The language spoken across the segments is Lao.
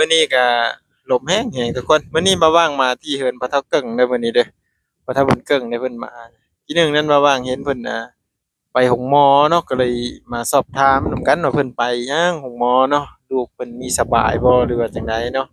ມື້ນີ້ກໍລົມແຮງໆ ທຸກຄົນ. ມື້ນີ້ບ່າວຫວ່າງມາທີ່ເຮືອນພໍ່ເຖົ້າເກິ່ງເດີ ມື້ນີ້ເດີ ພໍ່ເຖົ້າເພິ່ນເກິ່ງເດີ ເພິ່ນມາ. ທີໜຶ່ງນັ້ນບ່າວຫວ່າງເຫັນເພິ່ນ ອ່າ ໄປໂຮງໝໍເນາະ ກໍເລີຍມາສອບຖາມນຳກັນວ່າເພິ່ນໄປຫຍັງໂຮງໝໍເນາະ ລູກເພິ່ນມີສະບາຍບໍ່ ຫຼືວ່າຈັ່ງໃດເນາະ.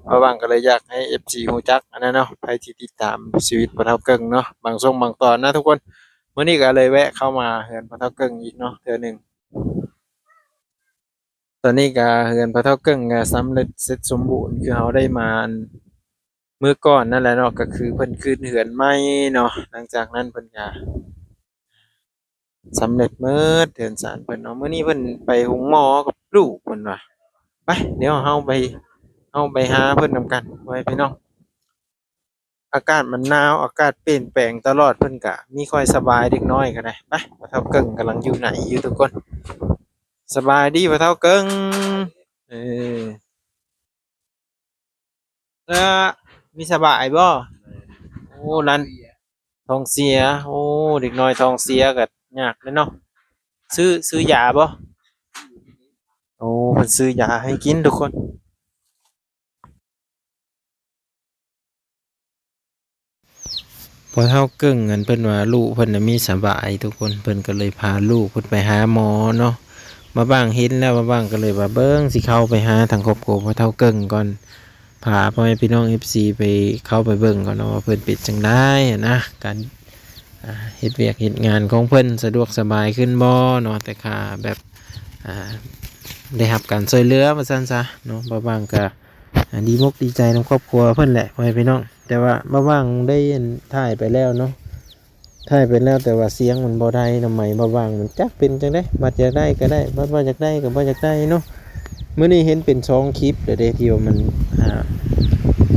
ບ່າວຫວ່າງກໍເລີຍຢາກໃຫ້ເອັຟຊີຮູ້ຈັກອັນນັ້ນເນາະ ໃຜທີ່ຕິດຕາມຊີວິດພໍ່ເຖົ້າເກິ່ງເນາະ ບາງຊ່ວງບາງຕອນນະທຸກຄົນ. ມື້ນີ້ກໍເລີຍແວະເຂົ້າມາເຮືອນພໍ່ເຖົ້າເກິ່ງອີກເນາະເທື່ອໜຶ່ງ. ຕອນນີ້ກໍເຮືອນພໍ່ເຖົ້າເກິ່ງກໍສຳເລັດເສັດສົມບູນ ຄືເຮົາໄດ້ມາອັນມື້ກ່ອນນັ້ນແຫຼະເນາະ ກໍຄືເພິ່ນຄືນເຮືອນໃໝ່ເນາະ. ຫຼັງຈາກນັ້ນເພິ່ນກໍສຳເລັດໝົດເຮືອນຊານເພິ່ນເນາະ. ມື້ນີ້ເພິ່ນໄປໂຮງໝໍກັບລູກເພິ່ນວ່າ. ໄປ ດຽວເຮົາໄປ ເຮົາໄປຫາເພິ່ນນຳກັນ ພໍ່ແມ່ພີ່ນ້ອງ. ອາກາດມັນໜາວ ອາກາດປ່ຽນແປງຕະຫຼອດ ເພິ່ນກະມີຄ່ອຍສະບາຍເດັກນ້ອຍກໍໄດ້. ໄປ ພໍ່ເຖົ້າເກິ່ງກຳລັງຢູ່ໃນຢູ່ທຸກຄົນ. ສະບາຍດີພໍ່ເຖົ້າເກິ່ງ. ເອີ ລະມີສະບາຍບໍ່? ໂອ້ ນັ້ນ ທ້ອງເສຍ. ໂອ້ ເດັກນ້ອຍທ້ອງເສຍກໍຍາກເດ້ເນາະ. ຊື້ ຊື້ຢາບໍ່? ໂອ້ ເພິ່ນຊື້ຢາໃຫ້ກິນທຸກຄົນ. ພໍ່ເຖົ້າເກິ່ງ ອັນ ເພິ່ນວ່າລູກເພິ່ນນະມີສະບາຍທຸກຄົນ ເພິ່ນກໍເລີຍພາລູກເພິ່ນໄປຫາໝໍເນາະ. ບ່າວຫວ່າງເຫັນແລ້ວ ບ່າວຫວ່າງກໍເລີຍວ່າ ເບິ່ງ ຊິເຂົ້າໄປຫາທາງຄອບຄົວພໍ່ເຖົ້າເກິ່ງກ່ອນ ພາພໍ່ແມ່ພີ່ນ້ອງເອັຟຊີໄປ ເຂົ້າໄປເບິ່ງກ່ອນເນາະ ວ່າເພິ່ນເປັນຈັ່ງໃດຫັ້ນນະ ການ ອ່າ ເຮັດວຽກເຮັດງານຂອງເພິ່ນສະດວກສະບາຍຂຶ້ນບໍ່ເນາະ ແຕ່ຄ່າແບບ ອ່າ ໄດ້ຮັບການຊ່ວຍເຫຼືອວ່າຊັ້ນຊະເນາະ. ບ່າວຫວ່າງກະ ອ່າ ດີມົກດີໃຈນຳຄອບຄົວເພິ່ນແຫຼະ ພໍ່ແມ່ພີ່ນ້ອງ. ແຕ່ວ່າບ່າວຫວ່າງໄດ້ອັນ ຖ່າຍໄປແລ້ວເນາະ ຖ່າຍໄປແລ້ວ ແຕ່ວ່າສຽງມັນບໍ່ໄດ້ນຳ ໄມບ່າວຫວ່າງມັນຈັກເປັນຈັ່ງໃດ ບັດຢາກໄດ້ກໍໄດ້ ບັດບໍ່ຢາກໄດ້ກໍບໍ່ຢາກໄດ້ເນາະ. ມື້ນີ້ເຫັນເປັນສອງຄລິບແລ້ວເດ້ ທີ່ວ່າມັນ ອ່າ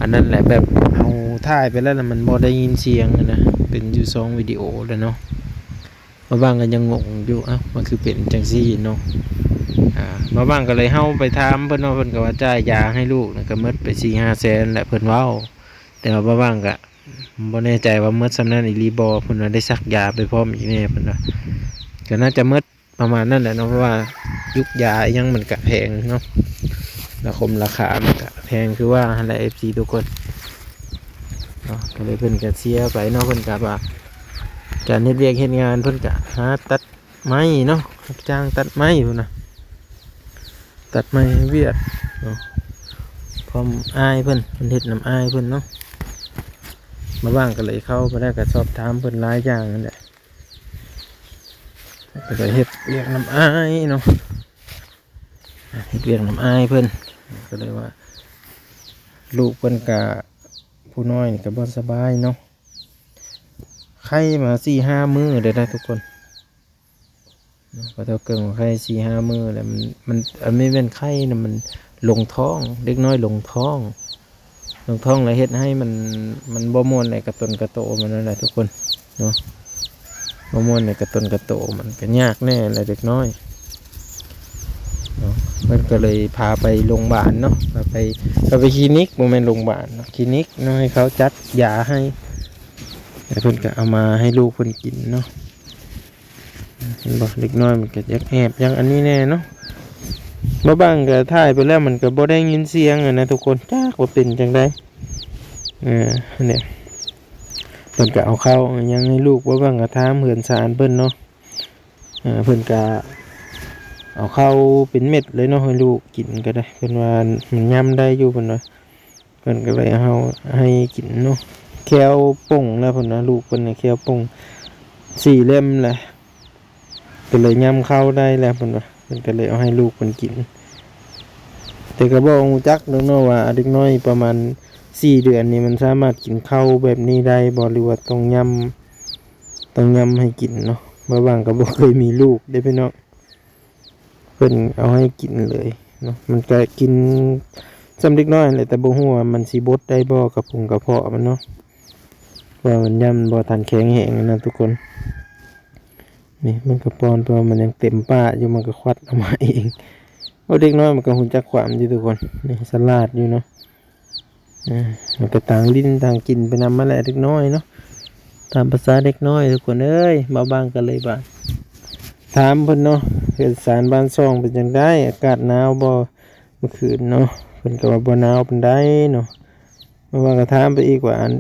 ອັນນັ້ນແຫຼະ ແບບເຮົາຖ່າຍໄປແລ້ວ ແລ້ວມັນບໍ່ໄດ້ຍິນສຽງຫັ້ນນະ ເປັນຢູ່ສອງວິດີໂອແລ້ວເນາະ. ບ່າວຫວ່າງກໍຍັງງົງຢູ່ ເອົ້າ ມັນຄືເປັນຈັ່ງຊີ້ເນາະ. ອ່າ ບ່າວຫວ່າງກໍເລີຍ ເຮົາໄປຖາມເພິ່ນເນາະ ເພິ່ນກໍວ່າຈ່າຍຢາໃຫ້ລູກນະ ກໍໝົດໄປສີ່ຫ້າແສນແຫຼະ ເພິ່ນເວົ້າ. ແຕ່ວ່າບ່າວຫວ່າງກໍບໍ່ແນ່ໃຈວ່າໝົດສ່ຳນັ້ນອີ່ຫຼີບໍ່ ເພິ່ນວ່າໄດ້ສັກຢາໄປພ້ອມອີກແດ່ ເພິ່ນວ່າ ກໍໜ້າຈະໝົດປະມານນັ້ນແຫຼະເນາະ ເພາະວ່າຍຸກຢາອີ່ຫຍັງມັນກະແພງເນາະ ລະຄົມລາຄາມັນກະແພງຄືວ່າຫັ້ນແຫຼະ ເອັຟຊີທຸກຄົນເນາະ. ກໍເລີຍເພິ່ນກະເສຍໄປເນາະ ເພິ່ນກະວ່າການເຮັດວຽກເຮັດງານ ເພິ່ນກະຫາຕັດໄມ້ເນາະ ຮັບຈ້າງຕັດໄມ້ພຸ້ນນະ ຕັດໄມ້ເຮັດວຽກເນາະ ພ້ອມອ້າຍເພິ່ນ ເພິ່ນເຮັດນຳອ້າຍເພິ່ນເນາະ. ບ່າວຫວ່າງກໍເລີຍເຂົ້າໄປແລ້ວ ກໍສອບຖາມເພິ່ນຫຼາຍຢ່າງນັ້ນແຫຼະ ກໍໄດ້ເຮັດວຽກນຳອ້າຍເນາະ ເຮັດວຽກນຳອ້າຍເພິ່ນ ກໍເລີຍວ່າ ລູກເພິ່ນກະ ຜູ້ນ້ອຍນີ້ກະບໍ່ສະບາຍເນາະ ໄຂ້ມາສີ່ຫ້າມື້ແລ້ວນະທຸກຄົນເນາະ. ພໍ່ເຖົ້າເກິ່ງໄຂ້ສີ່ຫ້າມື້ແລ້ວ ມັນ ມັນ ອັນນີ້ແມ່ນໄຂ້ນະ ມັນລົງທ້ອງ ເດັກນ້ອຍລົງທ້ອງ ລົງທ້ອງແລ້ວເຮັດໃຫ້ມັນ ມັນບໍ່ມ່ວນໃນກະຕົນກະໂຕມັນນັ້ນແຫຼະທຸກຄົນເນາະ ບໍ່ມ່ວນໃນກະຕົນກະໂຕ ມັນກໍຍາກແດ່ແຫຼະເດັກນ້ອຍເນາະ. ເພິ່ນກໍເລີຍພາໄປໂຮງບານເນາະ ພາໄປ ພາໄປຄລີນິກ ບໍ່ແມ່ນໂຮງບານເນາະ ຄລີນິກເນາະ ໃຫ້ເຂົາຈັດຢາໃຫ້ ແລ້ວເພິ່ນກໍເອົາມາໃຫ້ລູກເພິ່ນກິນເນາະ. ເຫັນບໍ່ ເດັກນ້ອຍມັນກໍຢາກແຮບ ຢາກອັນນີ້ແດ່ເນາະ. ບ່າວຫວ່າງກໍຖ່າຍໄປແລ້ວ ມັນກໍບໍ່ໄດ້ຍິນສຽງຫັ້ນນະທຸກຄົນ ຈັກວ່າເປັນຈັ່ງໃດ. ເອີ ອັນນີ້ ເພິ່ນກໍເອົາເຂົ້າຫຍັງໃຫ້ລູກ ບ່າວຫວ່າງກໍຖາມເຮືອນຊານເພິ່ນເນາະ. ເອີ ເພິ່ນກະເອົາເຂົ້າເປັນເມັດເລີຍເນາະ ໃຫ້ລູກກິນກໍໄດ້ ເພິ່ນວ່າມັນຫຍ້ຳໄດ້ຢູ່ ເພິ່ນວ່າ ເພິ່ນກໍເລີຍເອົາໃຫ້ກິນເນາະ. ແຂ້ວປົ່ງແລ້ວເພິ່ນວ່າ ລູກເພິ່ນນະແຂ້ວປົ່ງສີ່ເຫຼັ້ມແລ້ວ ກໍເລີຍຫຍ້ຳເຂົ້າໄດ້ແລ້ວເພິ່ນວ່າ ເພິ່ນກໍເລີຍເອົາໃຫ້ລູກເພິ່ນກິນ. ແຕ່ກໍບໍ່ຮູ້ຈັກດອກເນາະວ່າເດັກນ້ອຍປະມານສີ່ເດືອນນີ້ ມັນສາມາດກິນເຂົ້າແບບນີ້ໄດ້ບໍ່ ຫຼືວ່າຕ້ອງຫຍ້ຳ ຕ້ອງຫຍ້ຳໃຫ້ກິນເນາະ. ບ່າວຫວ່າງກໍບໍ່ເຄີຍມີລູກເດ້ພີ່ນ້ອງ ເພິ່ນເອົາໃຫ້ກິນເລີຍເນາະ. ມັນກະກິນສ່ຳເດັກນ້ອຍແຫຼະ ແຕ່ບໍ່ຮູ້ວ່າມັນຊິບົດໄດ້ບໍ່ ກະພົງກະເພາະມັນເນາະ ເພາະວ່າມັນຢ້ານບໍ່ທັນແຂງແຮງນະທຸກຄົນ. ນີ້ມັນກະປ້ອນ ເພາະວ່າມັນຍັງເຕັມປາກຢູ່ ມັນກະຄວັດອອກມາເອງ. ໂອ້ ເດັກນ້ອຍມັນກະຮູ້ຈັກຄວາມຢູ່ທຸກຄົນ ນີ້ສະຫຼາດຢູ່ເນາະ. ອ່າ ມັນກະຕ່າງຫຼິ້ນຕ່າງກິນໄປນຳຫັ້ນແຫຼະເດັກນ້ອຍເນາະ ຕາມພາສາເດັກນ້ອຍທຸກຄົນເອີຍ. ບ່າວຫວ່າງກໍເລີຍວ່າຖາມເພິ່ນເນາະ ເຮືອນຊານບ້ານຊ່ອງເປັນຈັ່ງໃດ ອາກາດໜາວບໍ່ເມື່ອຄືນເນາະ. ເພິ່ນກໍວ່າບໍ່ໜາວປານໃດເນາະ. ເພາະວ່າກໍຖາມໄປອີກວ່າ ອັນ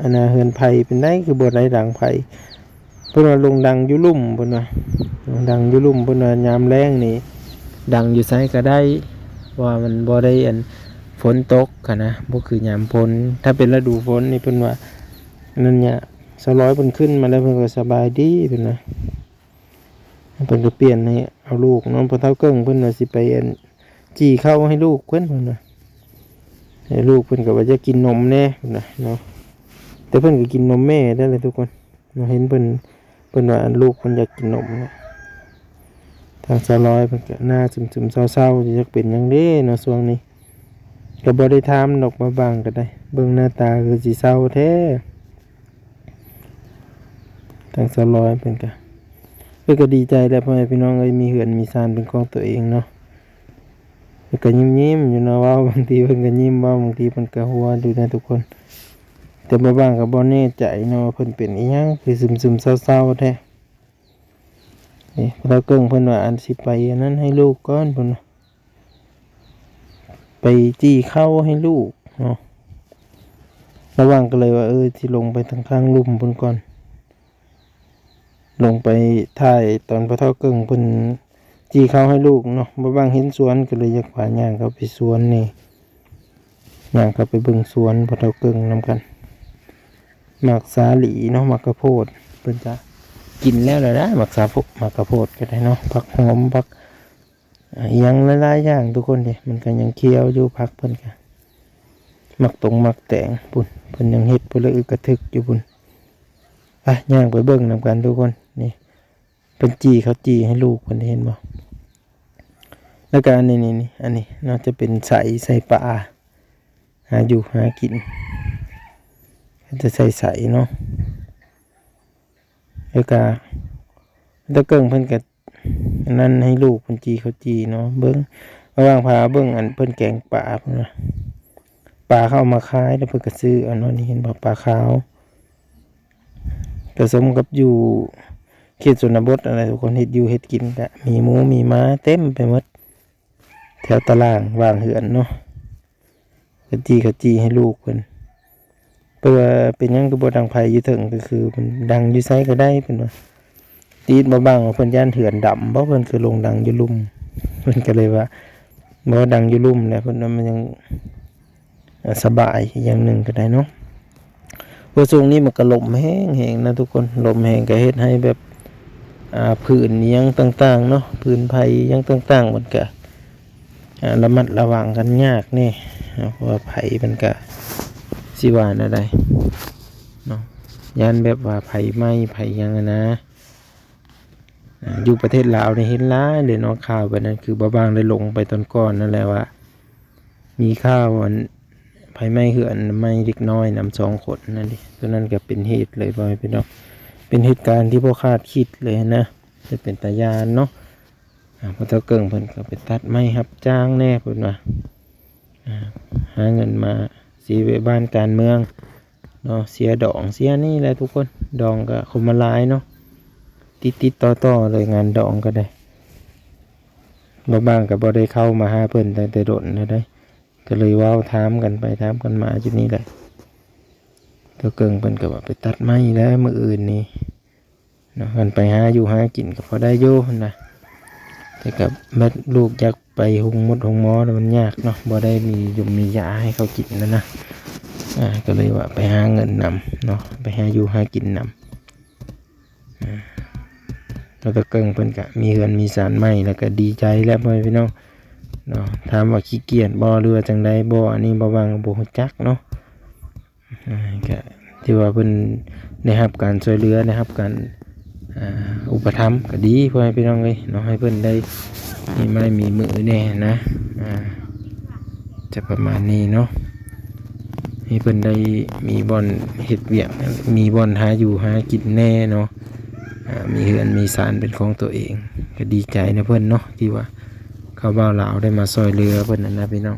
ອັນນ່າ ເຮືອນໃຜເປັນໃດ ຄືບໍ່ໄດ້ດັງໄຟ? ເພິ່ນວ່າລົງດັງຢູ່ລຸ່ມ ເພິ່ນວ່າລົງດັງຢູ່ລຸ່ມ. ເພິ່ນວ່າຍາມແລ້ງນີ້ດັງຢູ່ໃສກໍໄດ້ ເພາະວ່າມັນບໍ່ໄດ້ ອັນ ຝົນຕົກຫັ້ນນະ ບໍ່ຄືຍາມຝົນ. ຖ້າເປັນລະດູຝົນນີ້ ເພິ່ນວ່າ ນັ້ນຍາ ສາວລອຍເພິ່ນຂຶ້ນມາແລ້ວ ເພິ່ນກໍສະບາຍດີ ເພິ່ນວ່າ ເພິ່ນກໍປ່ຽນໃຫ້ເອົາລູກເນາະ. ພໍ່ເຖົ້າເກິ່ງເພິ່ນວ່າຊິໄປ ອັນ ຈີ່ເຂົ້າໃຫ້ລູກເພິ່ນ ເພິ່ນວ່າ ໃຫ້ລູກເພິ່ນກໍວ່າຢາກກິນນົມແດ່ ເພິ່ນວ່າເນາະ. ແຕ່ເພິ່ນກໍກິນນົມແມ່ໄດ້ແຫຼະທຸກຄົນເນາະ. ເຫັນເພິ່ນ ເພິ່ນວ່າ ອັນ ລູກເພິ່ນຢາກກິນນົມເນາະ. ທາງສາວລອຍເພິ່ນກໍໜ້າຊຶມໆເສົ້າໆ ຈັກເປັນຫຍັງເດ້ເນາະຊ່ວງນີ້. ກໍບໍ່ໄດ້ຖາມດອກ ບ່າວບາງກໍໄດ້ ເບິ່ງໜ້າຕາຄືຊິເສົ້າແທ້. ທາງສາວລອຍເພິ່ນກະ ເພິ່ນກະດີໃຈແຫຼະ ພໍ່ແມ່ພີ່ນ້ອງເອີຍ ມີເຮືອນມີຊານເປັນຂອງຕົວເອງເນາະ. ເພິ່ນກະຍິ້ມໆຢູ່ເນາະ ເວົ້າ ບາງທີເພິ່ນກະຍິ້ມ ເວົ້າ ບາງທີເພິ່ນກະຫົວຢູ່ນະທຸກຄົນ. ແຕ່ບ່າວບາງກະບໍ່ແນ່ໃຈເນາະວ່າເພິ່ນເປັນອີ່ຫຍັງ ຄືຊຶມໆເສົ້າໆແທ້. ນີ້ ພໍ່ເຖົ້າເກິ່ງເພິ່ນວ່າ ອັນ ຊິໄປອັນນັ້ນໃຫ້ລູກກ່ອນ ເພິ່ນວ່າ ໄປຈີ່ເຂົ້າໃຫ້ລູກເນາະ. ບ່າວບາງກໍເລີຍວ່າ ເອີ ຊິລົງໄປທາງຂ້າງລຸ່ມພຸ້ນກ່ອນ ລົງໄປຖ່າຍຕອນພໍ່ເຖົ້າເກິ່ງເພິ່ນຈີ່ເຂົ້າໃຫ້ລູກເນາະ. ບ່າວບາງເຫັນສວນກໍເລີຍຢາກພາຍ່າງເຂົ້າໄປສວນນີ້ ຍ່າງເຂົ້າໄປເບິ່ງສວນພໍ່ເຖົ້າເກິ່ງນຳກັນ. ໝາກສາລີເນາະ ໝາກກະໂພດ ເພິ່ນກະກິນແລ້ວລະດາ ໝາກສາໂພ ໝາກກະໂພດກໍໄດ້ເນາະ ຜັກຫອມ ຜັກ ອ່າ ອີ່ຫຍັງຫຼາຍໆຢ່າງທຸກຄົນເດ້ ມັນກໍຍັງຂຽວຢູ່ ຜັກເພິ່ນກະ ໝາກຕົງໝາກແຕງພຸ້ນ ເພິ່ນຍັງເຮັດພຸ້ນ ລະອຶກກະທຶກຢູ່ພຸ້ນ. ໄປ ຍ່າງໄປເບິ່ງນຳກັນທຸກຄົນ. ນີ້ ເພິ່ນຈີ່ເຂົ້າຈີ່ໃຫ້ລູກເພິ່ນ ເຫັນບໍ່? ແລ້ວກະອັນນີ້ ນີ້ ນີ້ ອັນນີ້ເນາະ ຈະເປັນໄສ້ ໄສ້ປາ ຫາຢູ່ຫາກິນ ເພິ່ນຈະໃສ່ໄສ້ເນາະ. ແລ້ວກະ ຕາເກິ່ງເພິ່ນກະ ອັນນັ້ນໃຫ້ລູກເພິ່ນຈີ່ເຂົ້າຈີ່ເນາະ. ເບິ່ງ ລະຫວ່າງພາເບິ່ງ ອັນ ເພິ່ນແກງປາ ເພິ່ນວ່າ ປາເຂົາເອົາມາຂາຍ ແລ້ວເພິ່ນກະຊື້ເອົາເນາະ. ນີ້ເຫັນບໍ່? ປາຂາວ ກະສົມກັບຢູ່ເຂດຊົນນະບົດຫັ້ນແຫຼະທຸກຄົນ ເຮັດຢູ່ເຮັດກິນກະມີໝູມີໝາເຕັມໄປໝົດ ແຖວຕາລ່າງຫວ່າງເຮືອນເນາະ. ກະຈີ່ເຂົ້າຈີ່ໃຫ້ລູກເພິ່ນ ເພິ່ນວ່າເປັນຫຍັງຄືບໍ່ດັງໄຟຢູ່ເທິງ ກໍຄືມັນດັງຢູ່ໃສກໍໄດ້ ເພິ່ນວ່າ. ຕິດມາບັງວ່າເພິ່ນຢ້ານເຮືອນດຳບໍ ເພິ່ນຄືລົງດັງຢູ່ລຸ່ມ ເພິ່ນກໍເລີຍວ່າ ບໍ່ ດັງຢູ່ລຸ່ມແຫຼະ ເພິ່ນວ່າມັນຍັງ ອ່າ ສະບາຍອີກຢ່າງໜຶ່ງກໍໄດ້ເນາະ. ເພາະຊ່ວງນີ້ມັນກໍລົມແຮງໆນະທຸກຄົນ ລົມແຮງກໍເຮັດໃຫ້ແບບ ອ່າ ພື້ນອີ່ຫຍັງຕ່າງໆເນາະ ພື້ນໄຜ່ອີ່ຫຍັງຕ່າງໆ ມັນກໍ ອ່າ ລະມັດລະວັງກັນຍາກແດ່ເນາະ ເພາະວ່າໄຟມັນກະ ຊິວ່າແນວໃດເນາະ ຢ້ານແບບວ່າໄຟໄໝ້ໄຟຫຍັງຫັ້ນນະ. ອ່າ ຢູ່ປະເທດລາວນີ້ເຫັນຫຼາຍເລີຍເນາະ ຂ່າວແບບນັ້ນ ຄືບ່າວບາງໄດ້ລົງໄປຕອນກ່ອນນັ້ນແຫຼະວ່າ ມີຂ່າວ ອັນ ໄຟໄໝ້ເຮືອນ ໄໝ້ເດັກນ້ອຍນຳສອງຄົນນັ້ນເດ ໂຕນັ້ນກໍເປັນເຫດເລີຍ ພໍ່ແມ່ພີ່ນ້ອງ ເປັນເຫດການທີ່ບໍ່ຄາດຄິດເລີຍຫັ້ນນະ ແຕ່ເປັນຕາຢ້ານເນາະ. ອ່າ ພໍ່ເຖົ້າເກິ່ງເພິ່ນກໍໄປຕັດໄມ້ຮັບຈ້າງແດ່ ເພິ່ນວ່າ ອ່າ ຫາເງິນມາເສຍເວຍບ້ານການເມືອງເນາະ ເສຍດອງເສຍນີ້ແຫຼະທຸກຄົນ ດອງກໍຄົນມາຫຼາຍເນາະ ຕິດໆຕໍ່ໆເລີຍ ງານດອງກໍໄດ້. ບ່າວບາງກໍບໍ່ໄດ້ເຂົ້າມາຫາເພິ່ນຕັ້ງແຕ່ດົນແລ້ວເດ້ ກໍເລີຍເວົ້າຖາມກັນໄປຖາມກັນມາຢູ່ນີ້ແຫຼະ. ຕາເກິ່ງເພິ່ນກໍວ່າໄປຕັດໄມ້ແລ້ວມື້ອື່ນນີ້ ເນາະ ຄັນໄປຫາຢູ່ຫາກິນກໍພໍໄດ້ຢູ່ຫັ້ນນະ ແຕ່ກໍແມ່ນລູກຢາກໄປໂຮງໝົດໂຮງໝໍແລ້ວມັນຍາກເນາະ ບໍ່ໄດ້ມີຢົງມີຢາໃຫ້ເຂົາກິນຫັ້ນນະ. ອ່າ ກໍເລີຍວ່າໄປຫາເງິນນຳເນາະ ໄປຫາຢູ່ຫາກິນນຳ. ອ່າ ແລ້ວຕາເກິ່ງເພິ່ນກະມີເຮືອນມີຊານໃໝ່ ແລ້ວກະດີໃຈແລ້ວ ພໍ່ແມ່ພີ່ນ້ອງເນາະ. ຖາມວ່າຂີ້ກຽດບໍ່ ຫຼືວ່າຈັ່ງໃດບໍ່ ອັນນີ້ບ່າວບາງກໍບໍ່ຮູ້ຈັກເນາະ. ອ່າ ກະຖືວ່າເພິ່ນໄດ້ຮັບການຊ່ວຍເຫຼືອ ໄດ້ຮັບການ ອ່າ ອຸປະຖຳກໍດີ ພໍ່ແມ່ພີ່ນ້ອງເອີຍເນາະ ໃຫ້ເພິ່ນໄດ້ມີໄມ້ມີມືແດ່ນະ. ອ່າ ຈະປະມານນີ້ເນາະ ໃຫ້ເພິ່ນໄດ້ມີບ່ອນເຮັດວຽກ ມີບ່ອນຫາຢູ່ຫາກິນແດ່ເນາະ. ອ່າ ມີເຮືອນມີຊານເປັນຂອງຕົວເອງ ກໍດີໃຈນຳເພິ່ນເນາະ ທີ່ວ່າເຂົາບ່າວລາວໄດ້ມາຊ່ວຍເຫຼືອເພິ່ນນັ້ນນະ ພີ່ນ້ອງ.